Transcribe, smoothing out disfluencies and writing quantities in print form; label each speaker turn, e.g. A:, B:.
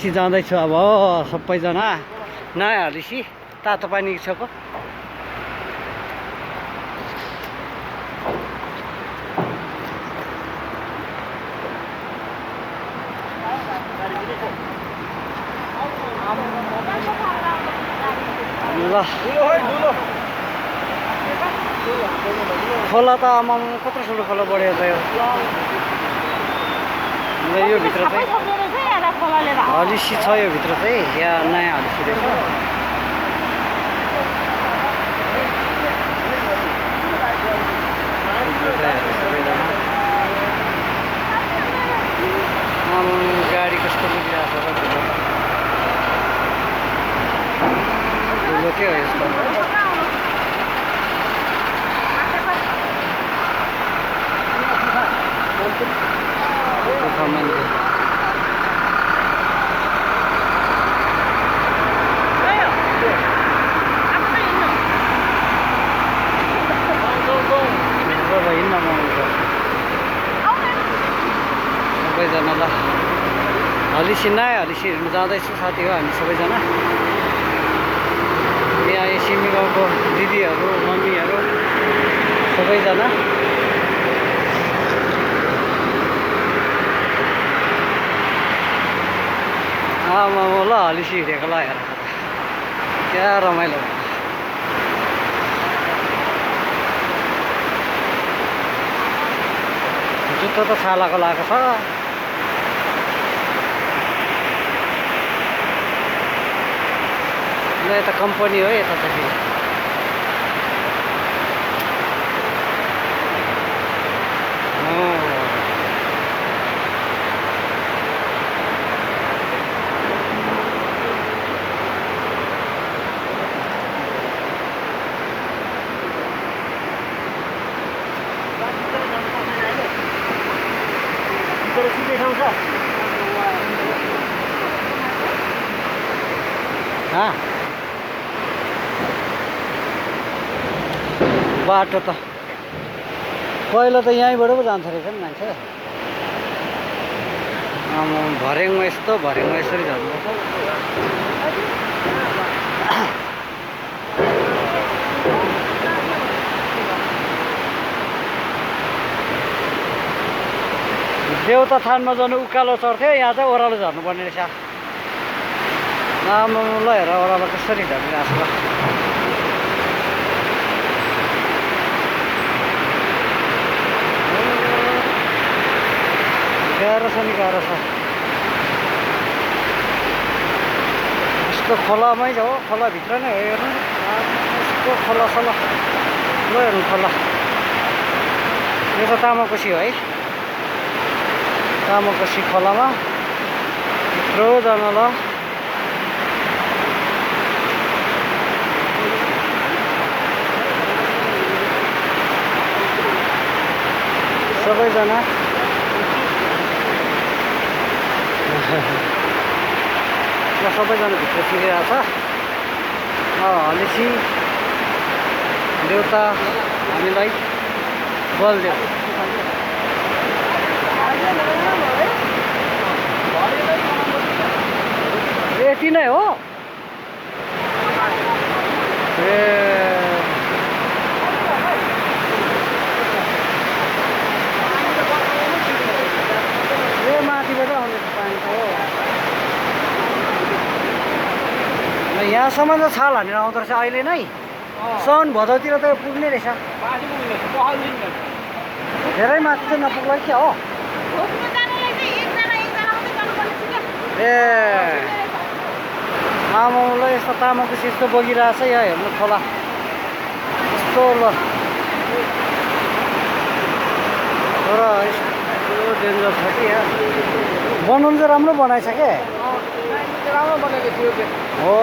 A: हलिसी जाँदैछु अब सबैजना नयाँ हलिसी तातो पानी छको ल खोला त आमा कत्रो ठुलो खोला बढ्यो त यो भित्र चाहिँ हलिसी छ यो भित्र चाहिँ यहाँ नयाँ हलिसी रहेछ गाडी कस्तो बुझिरहेको छ ठुलो के हो यस्तो सबैजना ल हलिसी नयाँ हलिसी हेर्नु जाँदैछु साथी हो हामी सबैजना यहाँ सिमी गाउँको दिदीहरू मम्मीहरू सबैजना आमा ल हलिसी हिँडेको ल हेर क्या रमाइलो जुत्तो त छालाको लगाएको छ यता कम्पनी हो यता चाहिँ बाटो त पहिला त यहीँबाट पो जान्छ रहेछ नि मान्छे भर्याङमा यस्तो भर्याङमा यसरी जानुपर्छ देउता थानमा जानु उकालो चढ्थ्यो यहाँ चाहिँ ओह्रालो झर्नुपर्ने रहेछ आमा ल हेर ओह्रालो कसरी झरिरहेको छ गाह्रो छ नि गाह्रो छ यस्तो खोलामै छ हो खोलाभित्र नै हो हेर्नु यस्तो खोला छ ल हेर्नु खोला यो त तामाकोसी हो है तामाकोसी खोलामा यत्रो जान ल सबैजना सबैजना भित्र छिरिरहेको छ हलिसी देउता हामीलाई बल दियो यति नै हो माथिबाट आउँदैछ पानी त हो यहाँसम्म त छाल हानेर आउँदो रहेछ अहिले नै साउन भदौतिर त पुग्ने रहेछ धेरै माथि चाहिँ नपुग्ला क्या हो ए आमालाई यस्तो तामाकोसी यस्तो बगिरहेछ यहाँ हेर्नु खोला यस्तो ल तर यस्तो डेन्जर छ कि यहाँ बनाउनु चाहिँ राम्रो बनाएछ क्या राम्रो बनाएको थियो हो